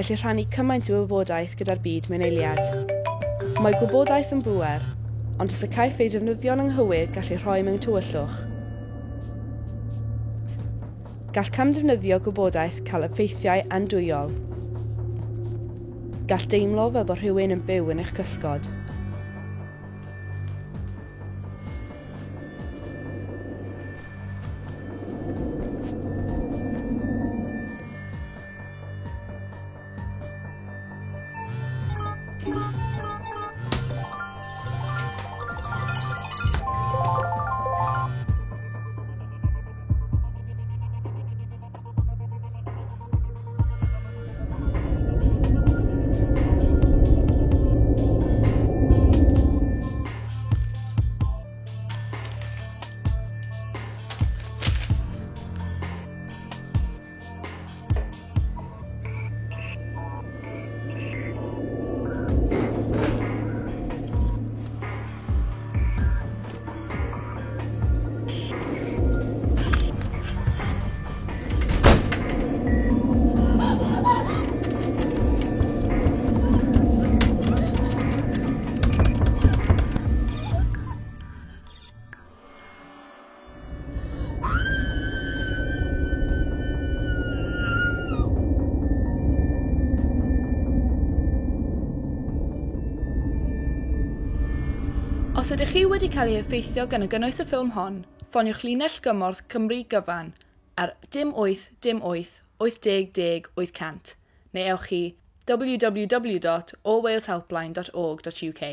Gellir rhannu cymaint o wybodaeth gyda'r byd mewn eiliad. Mae gwybodaeth yn bŵer, ond os y caiff ei defnyddio'n anghywir gall ei rhoi mewn tywyllwch. Gall camddefnyddio gwybodaeth cael effeithiau andwyol. Gall deimlo fel bod rhywun yn byw yn eich cysgod. Os ydych chi wedi cael ei effeithio gan y gynnwys y ffilm hon, ffoniwch linell gymorth Cymru Gyfan ar dim 8 dim 8 80 10 800 neu ewch i www.allwaleshelpline.org.uk.